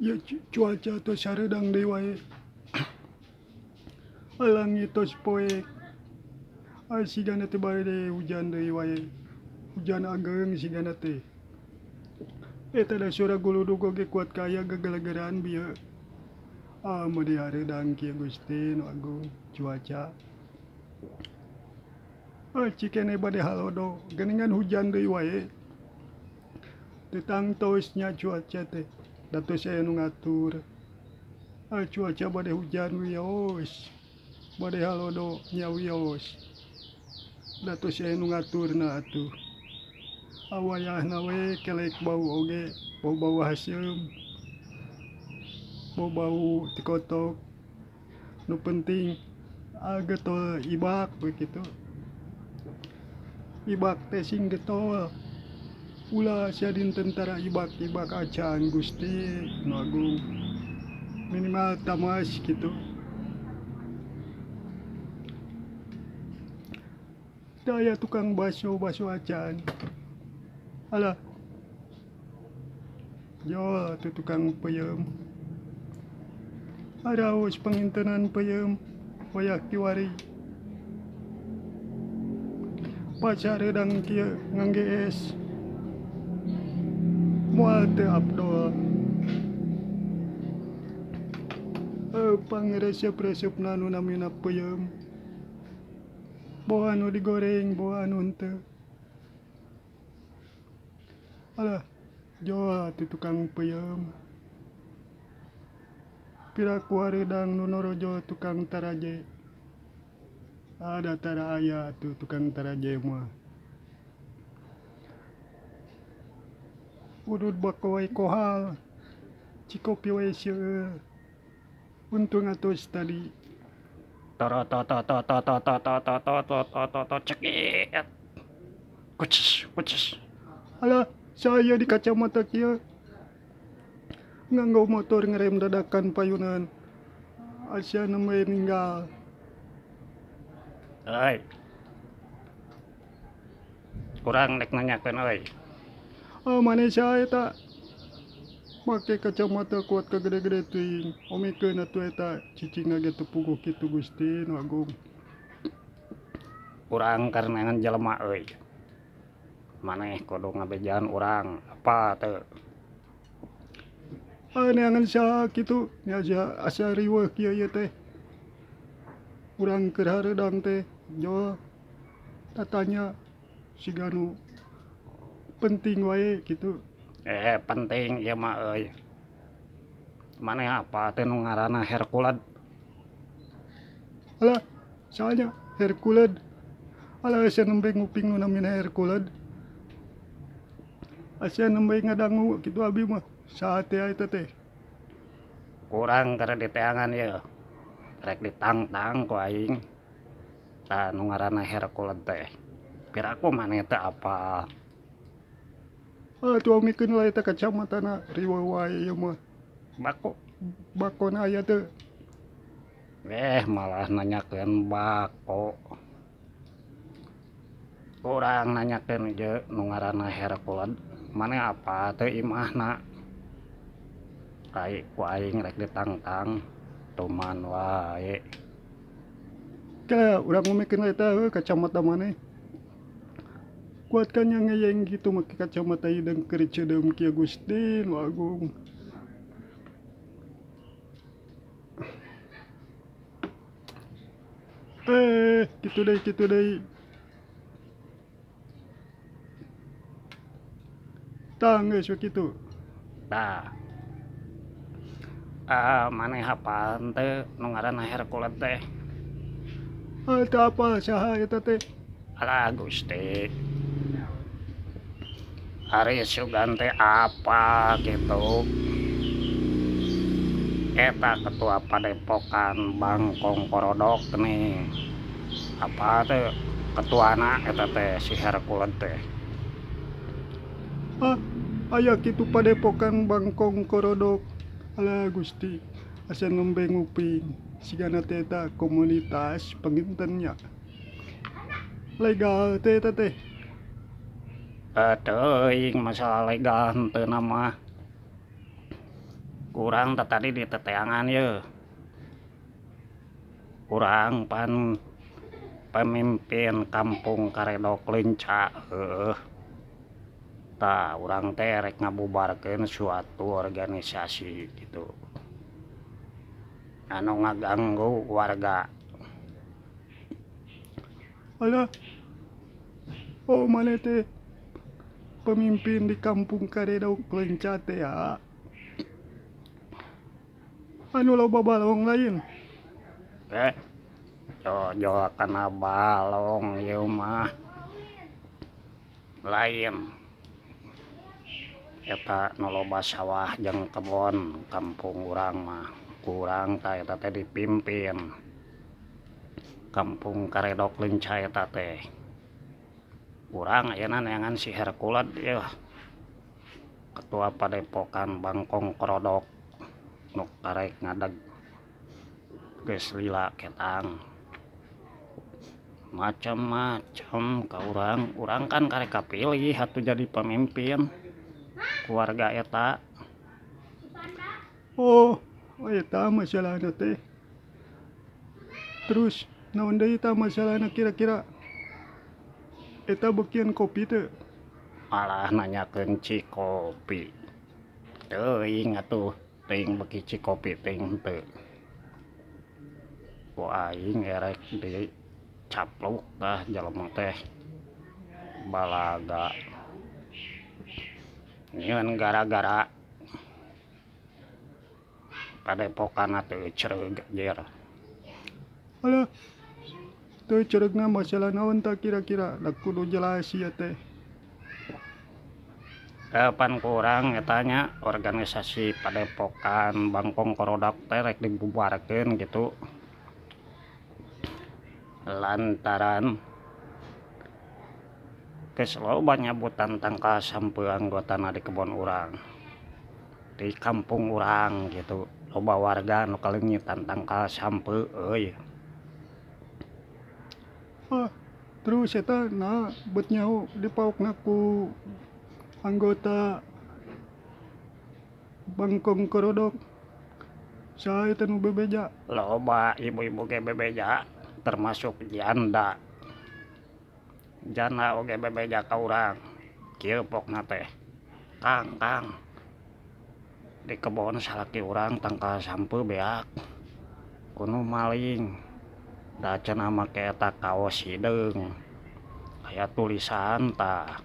Ieu cuaca tos hareudang deui wae. Langit tos poek. Sigana teh bade hujan deui wae. Hujan ageung sigana teh. Eta da suara guludug oge kuat kaya gagalageran bieu. Ah meni hareudang kieu Gusti nu Agung cuaca. Cikene bade halodo geuningan hujan deui wae. Teu tangtos nya cuaca teh da tos aya nu ngatur. Cuaca bade hujan wios, bade halodo nya wios. Da tos aya nu ngaturna atuh. Wayahna we kelek bau oge, bau-bau haseum, bau-bau tikotok. Nu penting getol ibak we kitu. Ibak teh sing getol. Ulah sia dinten tara ibak-ibak acan Gusti nu Agung. Minimal tamas kitu. Teu aya tukang baso, baso acan. Alah. Jol atuh tukang peuyeum. Araos pangintenan peuyeum wayah kiwari. Pacar reudang kieu ngangge es. Moal teu afdol. Pangaresep-resepna nu namina peuyeum. Boa nu digoreng, boa anu henteu. Alah, jol atuh tukang peuyeum. Piraku hareudang nu norojol tukang taraje. Ada tara aya atuh tukang taraje mah. Udud bako wae kohal, cikopi wae seueur. Untung atos tadi. Cekit. Kucis, kucis. Alah, saya di kacamata kieu. Nganggo motor ngerem dadakan payunan. Asa nembe ninggal. Euy. Kurang rek nanyakeun euy. Ah, maneh saha eta? Make kacamata kuat ka gede-gede teuing. Omikeun atuh eta cicingna ge teu puguh kitu Gusti nu Agung. Urang karenangan jelema euy. Maneh kudu ngabejaan urang apa teu? Ah, neangan saha kitu? Nya asa riweuh kieu ieu teh. Urang keur hareudang teh jol tatanya siga nu penting wae kitu. Penting ieu mah euy. Maneh apa teh nu ngaranna Herkuled? Alah, saha Herkuled? Alah asa nembe nguping nu namina Herkuled. Asa nembe ngadangu kitu abi mah. Saha teh eta teh? Kurang keur diteangan ieu. Rek ditangtang ku aing. Tah nu ngaranna Herkuled teh. Piraku maneh teh apal? Atuh omikeun lah eta kacamatana riweuh wae ieu mah. Bako. Bakona aya teu? Malah nanyakeun bako. Urang nanyakeun ieu nu ngaranna Herkuled. Maneh apa teu imahna? Kai ku aing rek ditangtang tuman wae. Ka urang ngomikeun eta heuh kacamata maneh. Kuatkan yang ngeyeng gitu make kacamata hideung keur ceudeum kieu Gusti nu Agung. Kitu deui, kitu deui. Tah geus we kitu. Tah. Maneh hafal teu nu ngaranna Herkuled teh? Ah, teu apal saha eta teh? Alah Gusti. Ari sugan teh apa kitu? Eta ketua padepokan Bangkong Korodok nih. Apa teh ketuana eta teh si Herkuled teh? Ah, aya kitu padepokan Bangkong Korodok. Alah Gusti, asa nembe nguping. Sigana teh eta komunitas panginten nya. Legal teh eta teh. Teuing masalah legal henteu mah. Kurang teh tadi di teteangan ye. Kurang pan pemimpin kampung Karedok Lenca heueuh. Tah urang teh rek ngabubarkeun suatu organisasi gitu. Anu ngaganggu warga. Alah. Oh maneh teh pemimpin di kampung Karedok Lenca teh ya. Anu loba balong lain. Eh, jojo kana balong ieu mah. Lain. Eta nu loba sawah jeung kebon kampung urang mah. Kurang tah eta teh dipimpin. Kampung Karedok Lenca eta teh. Urang ayeuna neangan si Herkulad ieu. Ketua Padepokan Bangkong Korodok nu karek ngadeg geus lila ketang. Macam-macam ka urang, urang kan karek kapilih atuh jadi pemimpin keluarga eta. Oh, eta masalahna teh. Terus naon deui tah masalahna kira-kira? Eta beukian kopi teu? Malah nanyakeun cikopi. Teuing atuh, teuing beuki cikopi teuing henteu. Ku aing erek dicapluk tah jelema teh balaga. Nyieun gara-gara padepokanna teu eucreug anjir. Alah, teu ceureugna masalah naon tah kira-kira? Da kudu jelas ieu teh. Pan ku urang eta nya organisasi Padepokan Bangkong Korodok teh rek dibubarkeun gitu. Lantaran geus loba nyabutan tangkal sampeu anggotana di kebon urang. Di kampung urang gitu. Loba warga nu kaleungitan tangkal sampeu euy. Ah, terus eta nah bet nyaho dipaokna ku anggota Bangkong Korodok. Saha eta nu bebeja? Loba ibu-ibu ge bebeja termasuk janda. Janda oge bebeja ka urang. Kieu pokna teh. Kang, Kang. Di kebon salaki urang tangkal sampeu beak. Kuno maling. Da cenah make eta kaos hideung. Aya tulisan tah.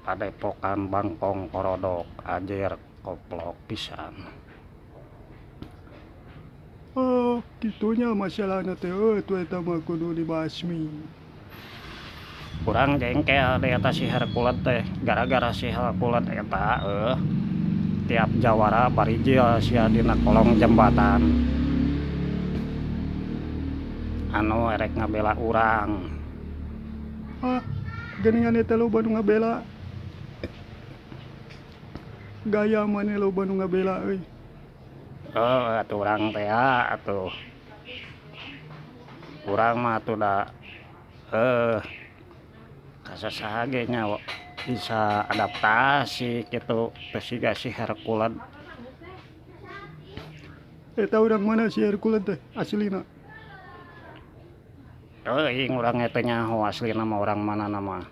Padepokan Bangkong Korodok anjir koplok pisan. Oh, kitunya masalahna teh euy tuh eta mah kudu dibasmi. Urang jengkel di eta si Herkulad teh gara-gara si Herkulad eta tiap jawara barijil sia dina kolong jembatan. Anu erek ngabela urang. Ah, geuningan eta loba nu ngabela. Gaya maneh loba nu ngabela euy. Oh, atuh urang teh atuh. Urang mah atuh da kasasaha ge nya bisa adaptasi kitu teu siga si Herkulad. Eta urang mana si Herkulad teh aslina? Teuing urang teh nyaho aslina mah urang mana mah.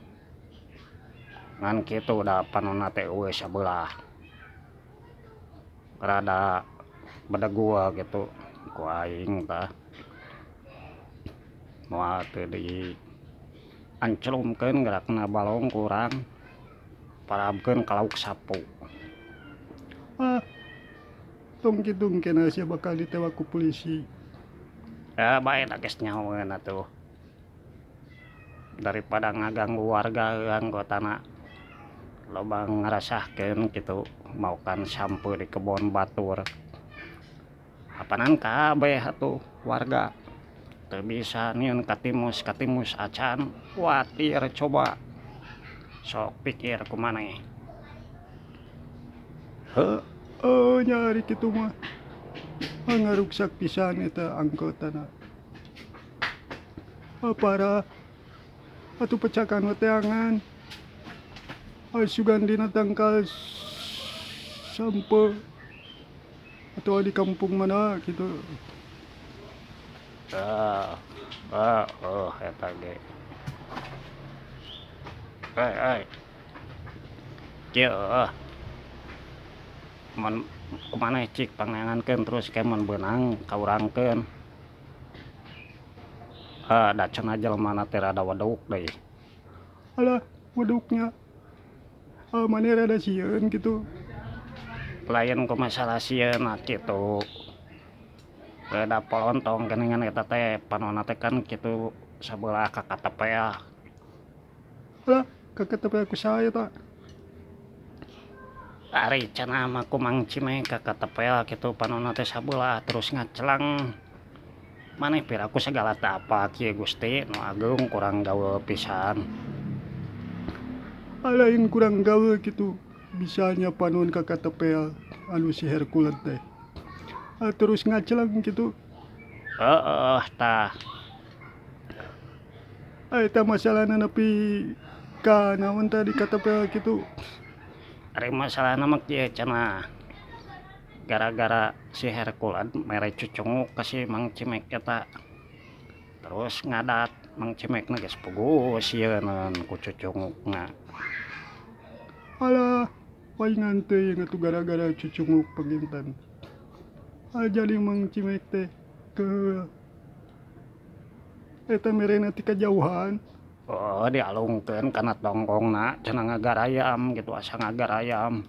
Ngan kitu da panonna teh eueuh sabelah. Rada bedegua gitu ku aing tah. Moal teu di anclumkeun gerakna balong ku urang. Parabkeun ka lauk sapu. Ah, tong kitu engkena sia bakal ditewak ku polisi. Ya bae da geus nyahoeun atuh. Daripada ngaganggu warga anggotana loba ngarasahkeun kitu maukan sampeu di kebon batur. Apanan kabeh atuh warga teu bisa nieun katimus-katimus acan kuatir coba. Sok pikir ku maneh. Heueuh nya ari kitu mah. Ngaruksak pisan eta anggotana. Parah. Atuh pecakan we teangan. Sugan dina tangkal sampeu. Atau di kampung mana gitu. Ah, ah, oh, eta ge. Eh, eh. Kieu eueuh. Mun kumaneh cik pangneangankeun terus ke mun beunang ka urangkeun. Ah, da cenah jelema teh rada weduk deui. Alah, weduknya. Ah, maneh rada sieun kitu. Lain ku masalah sieun kitu. Da polontong geuningan eta teh panonna teh kan kitu sabelah ka katepel. Alah, ka katepel ku saha eta? Ari cenah mah ku Mang Cimek ka katepel kitu panonna teh sabelah terus ngacelang. Maneh piraku sagala teu apal kieu Gusti nu ageung kurang gaul pisan. Lain kurang gaul kitu bisanya panon ka katepel anu si Hercules teh. Terus ngacelang kitu. Heeh tah. Eta masalahna nepi ka naon teh di katepel kitu. Ari masalahna mah kieu cenah. Gara-gara si Hercules mere cucunguk ka si Mang Cimek eta. Terus ngadat Mang Cimekna geus puguh sieuneun ku cucungukna. Alah, paingan teuing atuh gara-gara cucunguk panginten. Jadi Mang Cimek teh keheul. Eta merena ti kajauhan. Oh, dialungkeun kana tongkongna cenah ngagarayam gitu asa ngagarayam.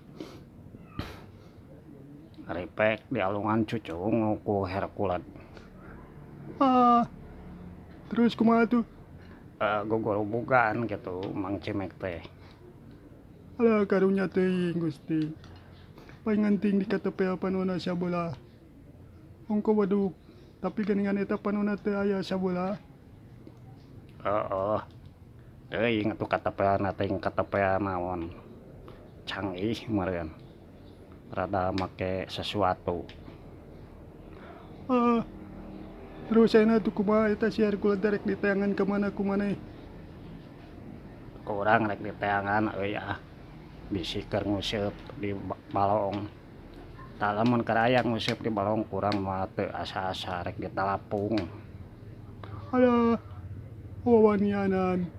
Ripek dialungan cucunguk ku Hercules. Ah, terus kumaha tuh? Gugulubugan gitu Mang Cimek teh. Alah karunya teuing Gusti. Paingan ting di katepel panonna sabelah. Ongko waduk, tapi geuningan eta panonna teu aya sabelah. Heeh. Teuing atuh katepelna teh katepel naon. Canggih meureun. Rada make sesuatu. Ah, terus ayeuna tuh kumaha eta si Hercules teh rek diteangan ka mana ku maneh? Ku urang rek diteangan euy ah. Bisi keur nguseup di balong. Tah lamun keur aya nguseup di balong kurang mah teu asa-asa rek ditalapung. Alah, wawanianan.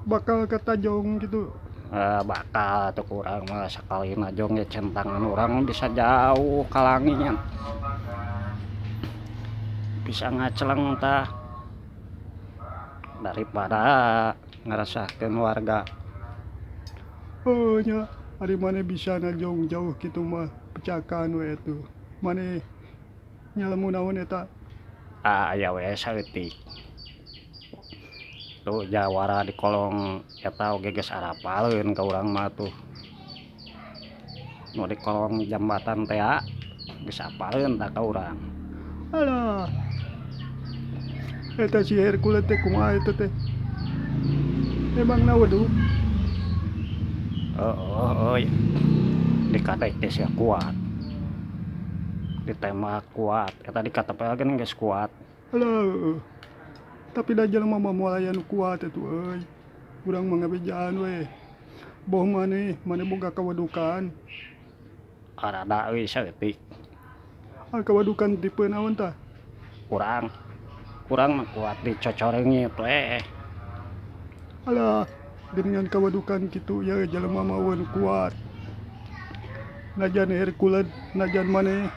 Bakal katajong gitu. Bakal atuh kurang mah sakali najong ge centangan urang bisa jauh ka langit. Bisa ngaceleng tah. Daripada ngarasahkeun warga. Oh nya, ari maneh bisa najong jauh kitu mah pecakan we atuh. Maneh nyalemu naon eta? Ah, aya we saeutik. Tuh jawara di kolong eta oge geus arapaleun ka urang mah tuh. Nu di kolong jambatan teh geus apaleun tah ka urang. Alah. Eta si Hercules teh kumaha eta teh? Emangna weduk? Heeh euy. Dikadek teh sia kuat. Ditembak kuat, eta dikatepel ge geus kuat. Alah heueuh. Tapi da jelema mah moal aya nu kuat atuh euy. Urang mah ngabejaan we. Boh maneh, maneh boga kawadukan. Arada euy saeutik. Ah, kawadukan tipe naon tah? Kurang. Kurang mah kuat dicocoreungit we. Alah, geuningan kawadukan kitu ya jelema mah eueun kuat. Najan Hercules, najan maneh.